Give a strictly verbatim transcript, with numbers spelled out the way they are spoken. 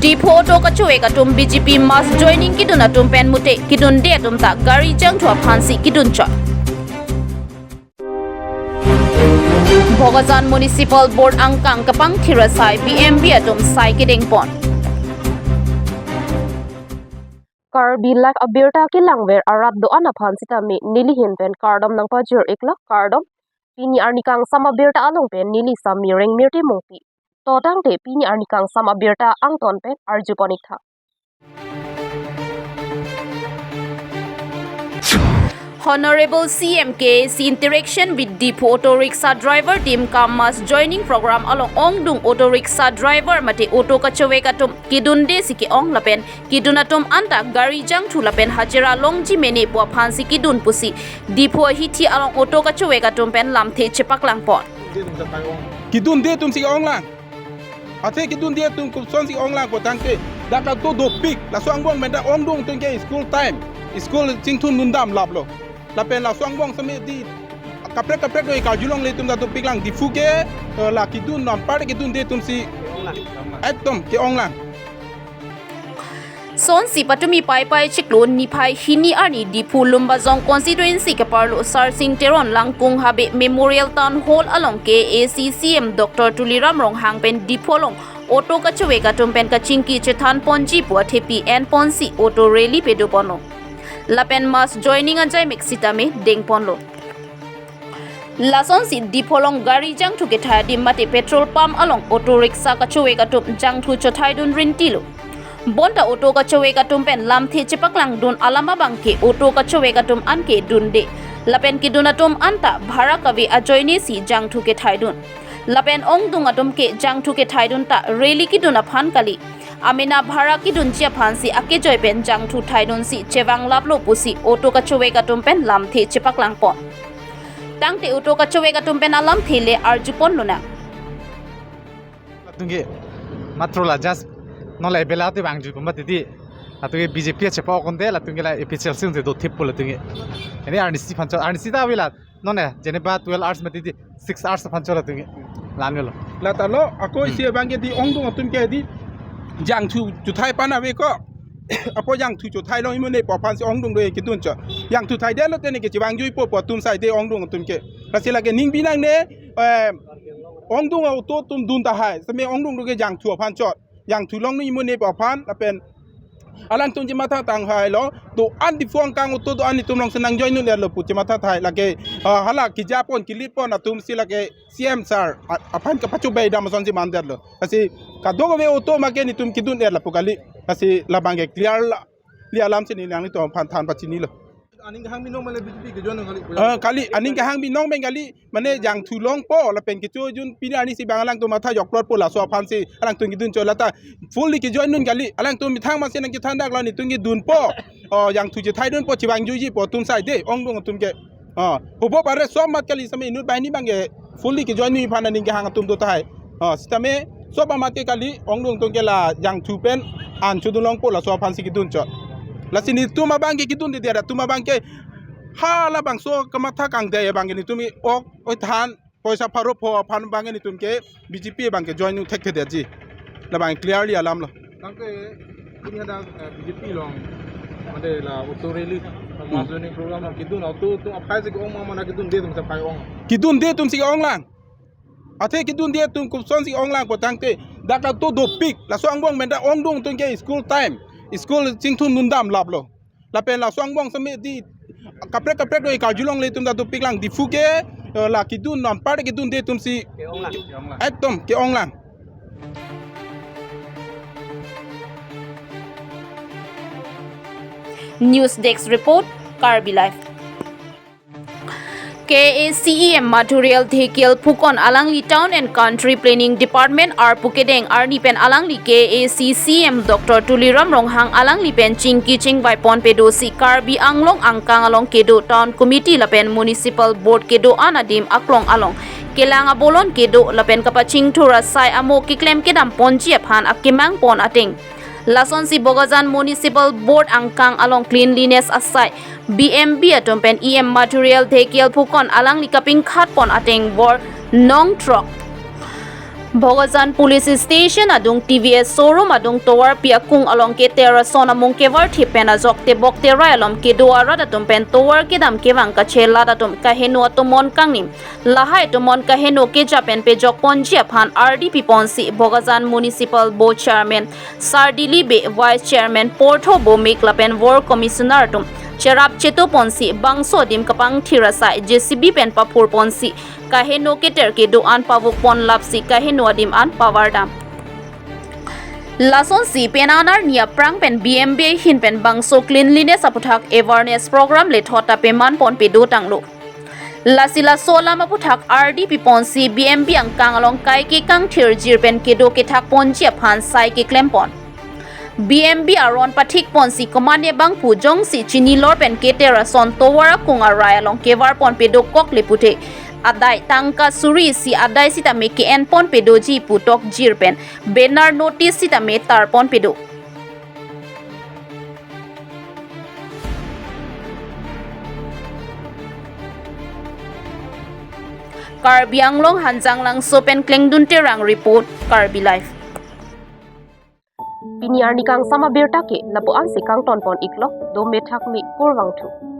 Diphu auto kachowek atum B J P mass joining kidun atum pen mute kidunde atum ta gari jangthu aphansi kidunchot. Bokajan Municipal Board angkang kapangthir asai B M B atum sai kedengpon. Karbi Live abirta kelangver arat do-an aphan sitame neli ahin pen kardom nangpajir iklo, kardom. Pini arni kangsam abirta along pen neli Samireng Mirti Mungpi. To tangte pini arni kangsam abirta angton pen arjupon iktha. Honorable C M K A C interaction with Diphu auto rickshaw driver team cum mass joining program along ongdung auto rickshaw driver mate auto kachowek atum kidunde si ke-ong lapen kidun atum anta gari jangthu lapen hajira longji mene pu aphansi kidun pusi Diphu ahithi along auto kachowek atum pen lamthe chepaklangpon. Kidunde atum si ke-ong lang. Athe kidunde atum kosonsi ong lang pu tangte dak auto dopik, laso angbong pen ta ongdung atum ke school time, school chingthum dundam laplo. Lapen laso angbong sitame di kaprek kaprek do, karjulongle atum ta dopik lang, Diphu ke, eh, la kidun anpar kidunde atum si ekdom ke-ong lang. Sonsi patumi Paipai chiklo niphai hini arni Diphu Lumbajong constituency keparlo Sarsing Teron Langkung Habe Memorial Town Hall along K A C C M Doctor Tuliram Ronghang pen Diphu along auto kachowek atum pen kachingki chethanponji pu athepi enponsi auto rally padoponlo. Lapen mass joining ajaimek sitame dengponlo. Lasonsi Diphu along gari jangthu kethai adim mate petrol pump along auto rickshaw kachowek atum jangthu chothaidun rintilo. Bonta auto kachowek atum pen lamthe chepaklangdun alam abangke auto kachowek atum anke dunde. Lapen kidun atum anta bhara kave ajoine si jangthu kethaidun. Lapen ongdung atum ke jangthu kethaidun ta rally kidun aphan kali, amena bhara kidunji aphansi akejoi pen jangthu thaidunsi chevanglaplo pusi auto kachowek atum pen lamthe chepaklangpon. Tangte auto kachowek atum pen alamthe le arjuponlonang. Latum ke matro la just non la ebela te bang ju kumba titi. Latum ke B J P chepa okonde, latum ke la A P H L C unse do thip po latum ke. Ini arnisi aphan chot, arnisi ta avela. Non ne, jeneba twelve hours mati di six hours aphan chot latum ke. Lamlo. Lata lo, ako Hmm. isi abangke di ongdung atum ke di jangthu chuthai pan ave ko. Apo jangthu chothailong imone pu aphansi ongdung do kidunchot. Jangthu thaidetlo tene ke chevangjuipo pu atum sai de ongdung atum ke. Lasi lake ning binangne, eh, ongdung auto atum dun tahai. Sitame ongdung do ke jangthu aphan chot. Jangthu longno imone pu aphan lapen alangtum chematha tanghailo. Do-an Diphu angkang auto do-an itum alongsi nangjoinun-etlo pu chematha tahai lake, ah, hala kejapon kelitpon atum si lake C M sir a-, aphan kapachobei dam asonsi mandetlo. Lasi kadokave auto make netum kidun-et lapu kali. Lasi labangke clear la, li alamsi ne nanglitum aphan than pachinilo. Aning kehang binong male B J P kejoin kali. Ah, kali, aning kehang binong pen kali, mane jangthu longpo lapen kechojun pini arnisi bang alangtum matha jokplotpo laso aphansi alangtum kidunchot lata fully kejoinun kali. Alangtum methang masi nangkethandaklo netum kedunpo. Oh, jangthu chethaidunpo chevangjuiji pu atum sai de ongdung atum ke. Oh, hobo pare sob mat kali sitame inut banghini abangke fully kejoinji aphan aning kehang atum do tahai. Oh, sitame sob amat ke kali ongdung atum ke la jangthu pen an chodun longpo laso aphansi kidunchot. Lasi netum abangke kidunde dia atum abangke halabangso kamatha kangdei abangke netum ok oi than poisa pharo pho aphan abangke netum ke B J P abangke join thekthedetji. Labang clearly alamlo. Tangte ini ada, eh, B J P along, ada la auto rally, Hmm. mass joining program along kidun auto atum aphai si ke-ong ma mane kidunde atum si aphai ong. Kidunde atum si ke-ong lang. Athe kidunde atum kosonsi ong lang pu tangte dak auto dopik, laso angbong pen ta ongdung atum ke school time, school chingthum dundam laplo. Lapen laso angbong sitame di kaprek kaprek do karjulongle atum ta dopik lang, Diphu ke, eh, la kidun anpar kidunde atum si Ke-ong lang. ekdom ke-ong lang. News Desk Report, Karbi Live. K A C E M Madhuriyal Dhekial Phukon alangli Town and Country Planning Department arpu kedeng arni pen alangli K A C C M Doctor Tuliram Ronghang alangli pen chingki chingvaipon pedosi Karbi Anglong angkang along kedo Town Committee lapen Municipal Board kedo-an adim aklong along kelang abolon kedo lapen kapachingthur asai amo keklem kedamponji aphan akemangpon ateng. Lasonsi Bokajan Municipal Board angkang along cleanliness asai B M B atum pen E M Madhuriyal Dhekial Phukon alangli kapingkhatpon ateng bor nong throk Bokajan Police Station adung T V S showroom adung tovar pi akung along keter ason amung kevarthe pen ajok tebok terai alom kedo arat atum pen tovar kedam kevang kachelat atum kaheno atomon kangnim, lahai atomon kaheno keja pen pejok ponji aphan ardi piponsi Bokajan Municipal Board Chairman Sar Dilip Bey, Vice Chairman Portho Bhowmik lapen Ward Commissioner atum cherap cheto ponsi bangso adim kapangthir asai J C B pen paphur ponsi kaheno keter kedo an pavuk pon lapsi kaheno adim an pavardam. Lasonsi pen arni aphrang pen B M B ahin pen bangso cleanliness aputhak awareness program lethot ta peman pon pedo tanglo. Lasi laso alam aputhak ardi piponsi B M B angkang along kaike kangthir jir pen kedo kethak ponji aphan sai keklem pon. B M B aron pathik ponsi komatne bangphu jongsi chinilor pen keter ason tovar akung arai along kevar pon pedokok le pute adai tangka suri isi adai sitame ke-en pon pedoji pu tok jir pen banner notice sitame tar pon pedo. Karbi Anglong Hanjanglangso pen Klengdun Terang report, Karbi Live. Pini arni kangsam abirta ke lapu-an si kangton pon iklo, do methak me kurvangthu.